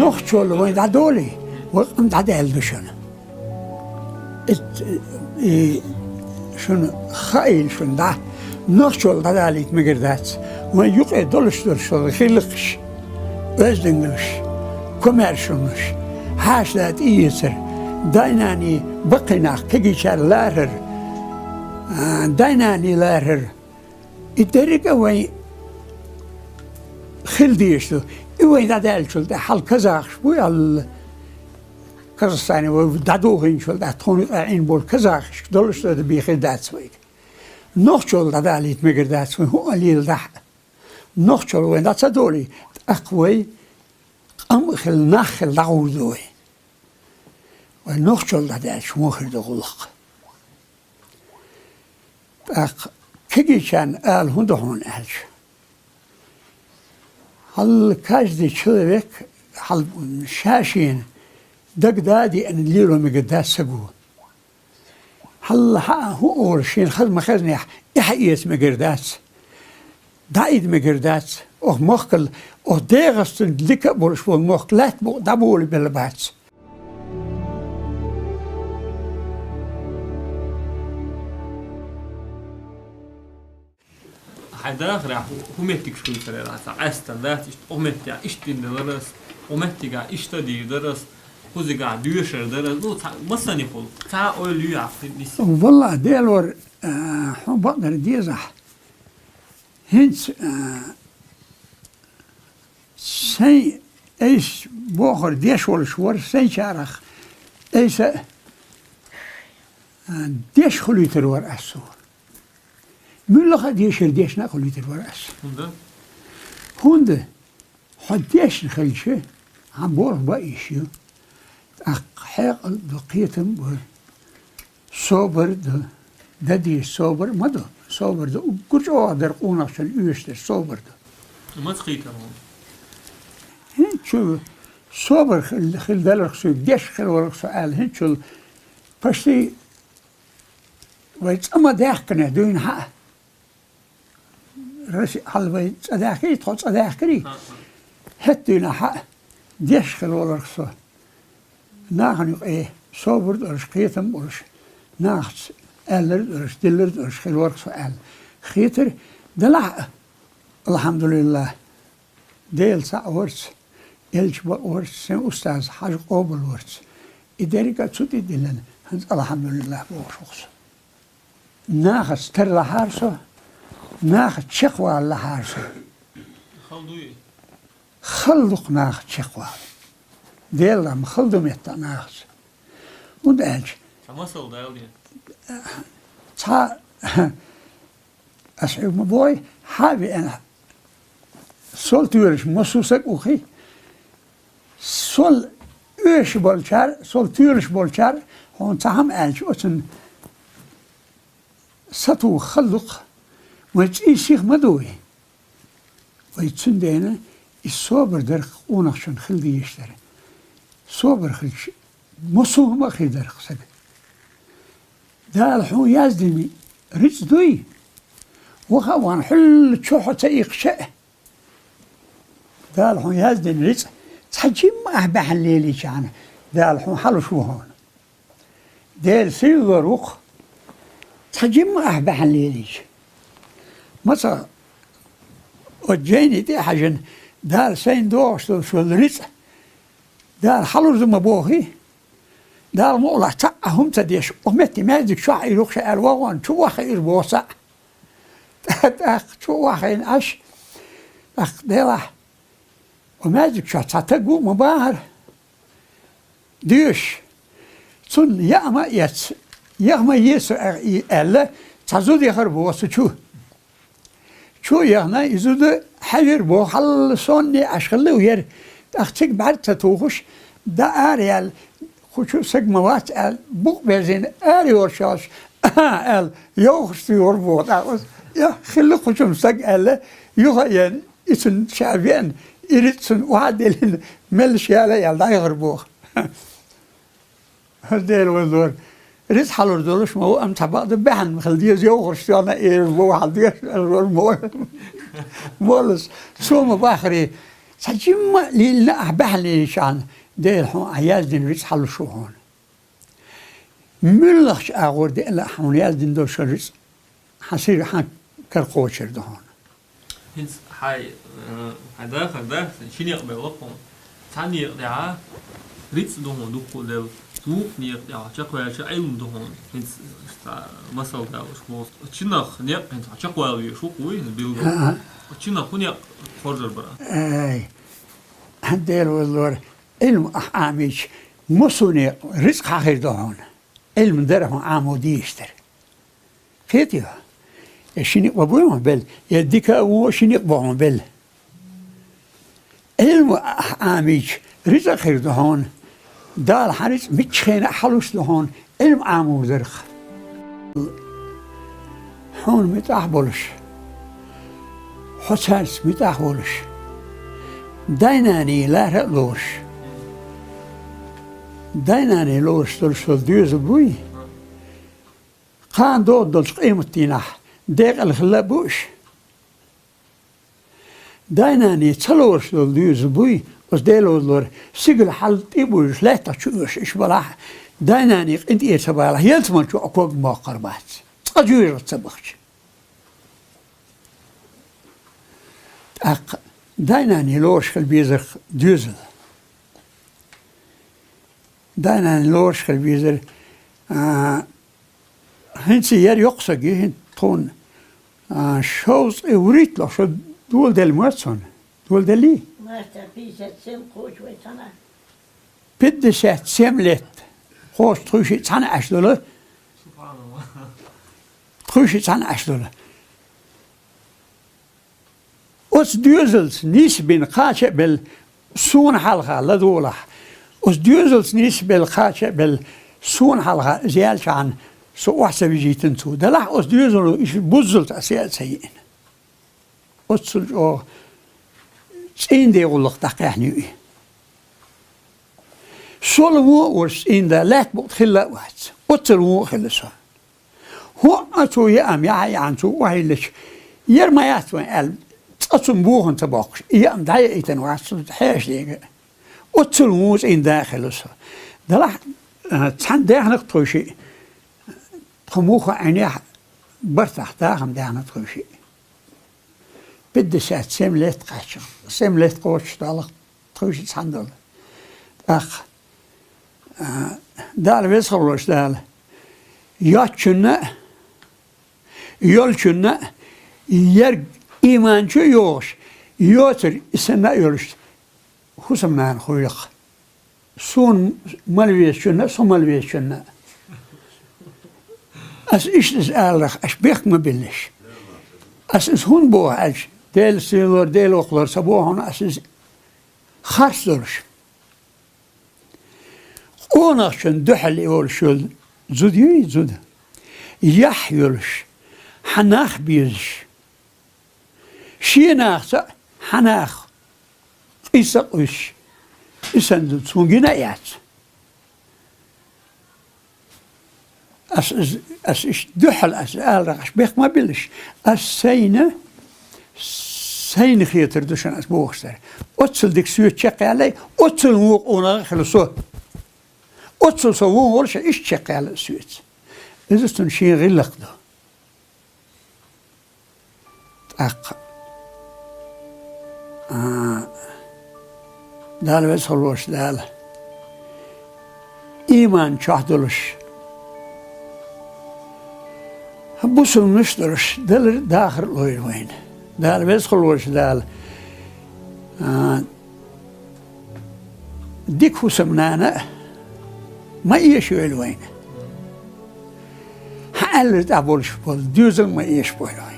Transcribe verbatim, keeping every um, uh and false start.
Нохчолла вайн дӀадолий, вай къам дӀадаьлла ду шуна. Ит, и, шуна хаийла шуна дӀа. Нохчолла дӀадалийта мегар дац. Вайн юкъе долуш долуш хиллакхаш, оьздангаллаш, комаьршонаш, хьаша да тӀеэцар, дай-наний баккхий нах кегийчара ларар, а, дай-наний ларар. И дерриг а вайн хила дезаш ду. И вайн дӀадаьллачул тӀе хьал казахаш буй аьлла, Казахстане вай дӀадохийначул тӀе тхуна юкъа Ӏийна болу казахашка долуш дан бен хир дац вайга. Нохчолла дӀадалийта мегар дац вайн хӀуъа леладахь а. Нохчолла вайн дӀа ца долий, тӀаккха вай къам а хилла, нах а хилла дӀагӀур ду вай. Вай нохчолла дӀадаьлча муха хир ду гӀуллакх? ТӀаккха кегийчарна ала хӀун ду хьуна аьлча, хьал каждый человек хьал ша-шена дагадеана лело мегар дац саго. Хьал хьаа хӀун олу шена хаза ма-хезнехь, и хьаэца мегар дац, дӀаида мегар дац. Оха мохкал, оха дегӀастан дика а болуш болу мохк лаьтта букъа дӀаболабелла бац. Хьайн дахарехь хӀу-, хӀун меттигаш хуьйцура, цхьа къаьстина дац, иштта оха меттехь иштта дина далар ас, оха меттигехь иштта дийр дара ас, кхузигахь доьшур дара ас, ну, цхьа массанехула, цхьа а ойла юй ахь нис? Валлахь, Делора, а, хьо бакъдар дезахь. ХӀинца, а, Сайн айса бохура деш волуш вара, сайчарах айса, а, деш хуьлуьйтур вара ас цо. Муьлхха а дешар дешна а хуьлуьйтур вара ас. ХӀунда? ХӀунда хьо дешна хилча, хьан борх бан йиш ю. ТӀаккха хьекъал а ду, кхетам а бу. Собар а ду. Дан деза собар а ма ду. Собар ду. Уггар чӀогӀа дара къонахчун оьшуш дерг собар ду. Маца кхийтар хьуна? ХӀинцачул собар хил-, хила даларх соьга, деш хиларх со аьлла, хӀинцачул почти вай цӀа ма даьхкина дуьйна хьаа. Раси-, хьал вай цӀа даьхкий, тхо цӀа даьхкарий? ХӀетта дуьйна хьаа, деш хила воларх со. Нахана юкъе собар долуш, кхетам болуш, нахаца аьллар долуш, диллар долуш хила варх со аьлла. Хетар, делахь а, алхьамдулиллахӀ, Дела цхьаъ варца, элча бакъ варца, сайн устаз хьажа къобал варца. И дерриг а цу тӀе диллина, хӀинца алхьамдулиллахӀ бохуш ву со. Нахаца тарлахьара со, нахаца чекхвалалахьара со. Хала дуй? Хала дукха нахаца чекхвала. Делан ма хала ду метта нахаца. ХӀунда аьлча? Цхьа масал дала де. Цхьа, ас хьоьга ма бой, хьа а веана, сол тоьлуш массо а саг ухий, сол оьшуш болчара, сол тоьлуш болчара, хьуна цхьа хӀама аьлча, оцунна сатуха хала дукха, вай цӀий сиха ма ду вай. Вай цундела и собар дарх къонахчун хила дезаш дара. Собар хилча, массо а хӀума а хир дара сага. Дала хьуна яздина рицкъ дуй, ваха а вахана, хьуьлла чу хьо ца иккхича а, Дала хьуна яздина рицкъ цхьа жимма ахь баьхьна лелийчахьана, Дала хьуна хьалуш ву хьуна. Дела сийлалур ву-кх, цхьа жимма ахь баьхьна лелийча. Маца, оцу жайни тӀе а хьаьжна, Дала сайна догӀуш долуш волу рицкъ, Дала хьалур ду ма бохий? Дала мукъалахь цхьа а хӀума ца деш, оха метте маьждиг чохь а ир ву-кх ша аьлла, вагӀон чу охьахиира боху цхьаъ. ТӀаккха чу охьахиъна Ӏаш, тӀаккха делахь, оха маьждиг чохь цхьа таг ву а ма бахара. Доьшуш. Цунна яа ма а эцна, яха ма еза со аьлла, цхьа зуда яхара боху цу чу. Чу а яхна, и зуда хьаьжира боху, хьал сонне Ӏаш хилла ву яра. ТӀаккха цига бӀаьрг ца тухуш, дӀа ара яьлла, кху чу саг ма вац аьлла, букъ берзийна ара йолуш йолуш, аьлла, йовхаш ца йора боху тӀаккха. Я, хилла кху чу саг аьлла, юха а еана, и цунна ша веана, и рицкъ цунна охьа а деллина, меллаш яла аьлла, дӀаяхара боху. ХӀара Дела вайн лора. Рицкъ хьалур долуш ма ву, амма цхьа бакъда баьхьна хила деза, йовхарш тоьхна а эр ву хьал деза, эр ву ма ву. Моллас, цо ма бахаре, Цхьа жимма а лелийна ахь баьхьалличхьана, Дала хьуна ахь яздина рицкъ хьалуш ву хьуна. Муьлххачу агӀор деана ахь хьуна яздина долуш йолу рицкъ хьан сира хьан кара кхочур ду хьуна. ХӀинца хьай, э, хьайн дахар да, ши некъ белла хьуна. Цхьана некъа тӀехь рицкъ ду хьуна дуккха а делла, вукху некъа тӀехь чекхваьлча Ӏилма ду хьуна. ХӀинца цхьа масал далуш боху. Чинах некъ хӀинца чекхвала везаш ву-кх вуй, билггал. ХӀаъ. Чинах хӀун некъ хоржур бара? Ай, Дела вазлора, Ӏилма ахь Ӏамийча, массо а некъ рицкъ хьан хир ду хьуна. Ӏилма дара хьуна Ӏамо дийшира. Кхетий хьо? Я ши некъ бу хьуна белла, я дика а вон ши некъ бу хьуна белла. Ӏилма ахь Ӏамийча, рицкъ а хир ду хьуна. Дала хьан рицкъ миччахьа а хьалуш ду хьуна, Ӏилма Ӏамо дарх. Хьуна муьтӀахь а болуш, хьо цаьрца муьтӀахь а волуш, дай-наний лара а лоруш. Дай-наний лоруш долуш долу доьзал буй? Кхана догӀу долчу къематдийнахь декъала хилла а бу уьш. Дай-наний ца лоруш долу доьзал буй, оцу Дела вазлора, сигала хьал тӀе а буьйлуш, лаьттах чу оьшуш иштта балахь а, дай-наний къинтӀера ца балахь, ялсамани чохь а ког ма боккхур бац, цкъа жоьжахати ца бахча. ТӀаккха дай-наний лоруш хила безар доьзал. Дай-наний лоруш хила безар, а, ХӀинца яра йоккха саг, хӀинца тхуна, а, шовзткъе вуьрхӀитта ло, шо доладелла ма цунна. Доладеллий? Мастер, пятьдесят семь кхочуш вай цхьаьна. Пятьдесят семь лет. Кхочуш тхуьйшиъ цхьаьна Ӏаш долу. Тхуьйшиъ цхьаьна Ӏаш долу. Оцу доьзалца нийсбина кхача а белла, суна хьалха ладогӀалахь. Оцу доьзалца нийсбелла кхача а белла, суна хьалха иза яьлчхьана, со охьа ца вижийтина цо. Делахь оцу доьзало иштта буззалц аса а ца йиъна. Оццул чӀогӀа цӀийнда гӀуллакх дӀакхаьхьна ю и. Сол вон а волуш цӀийнда лаьтта букъ хилла а вац. Оццул вон а хилла со. ХӀоъ а цо яа-м яхьа а яхьана, цо охьайиллича, яра ма яц вайн аьлла, цкъа цунна бохам ца боккхуш, и яа-м дӀаяийтина вац цунна хьешан дега. Оццул вон цӀийнда а хилла со. Делахь, а, цхьаьна даьхнакх тхуьйшиъ, тхо муха Ӏийнехь, бартахь дахам даьхна тхуьйшиъ. Пятьдесят семь лет кхаьчча, семь лет кхочуш далахь тхуьйшиъ цхьаьна долу. ТӀаккха, а, Дала веза хилла волчу Дала, йоцчунна а, йолчунна а, ерг ийман чу а йогӀуш, йоцург и санна а йолуш, хӀусамнана хуьлу-кх. Суна мала везачунна а, со мала везачунна а. Ас иштта иза аларах, аш бехк ма биллаш. Ас иза хӀунда боху аьлча, Делан сийлора, Делан воккхалора ца боху хьуна ас иза харц долуш. Къонахчун дуьхьал йолуш йолу зуда юй, зуда? Яхь йолуш, хьан нах безаш. Шен нахаца а хьан нах къийса а къуьйсуш, и санна зуда суна гина а яц. Ас, ас, ас иштта дуьхьал ас аларах аш бехк ма биллаш, ас сайна, сайна хетар ду шуна ас бохуш дара. Оццул дика соьца чекхъяьллай, оццул вон къонах а хилла со. Оццул со вон волуш а иштта чекхъяьлла соьца. Иза цунна шен гӀиллакх ду. ТӀаккха, а, Дала веза хилла волчу Дала, ийман чохь долуш, бусулманаш а долуш, далар а, дахар а лойла вайна. Дала веза хилла волчу Дала, а, дика хӀусамнана а ма эшайойла вайна. Хьан аьлларг тӀехь болуш болу доьзал а ма эшабойла вайна.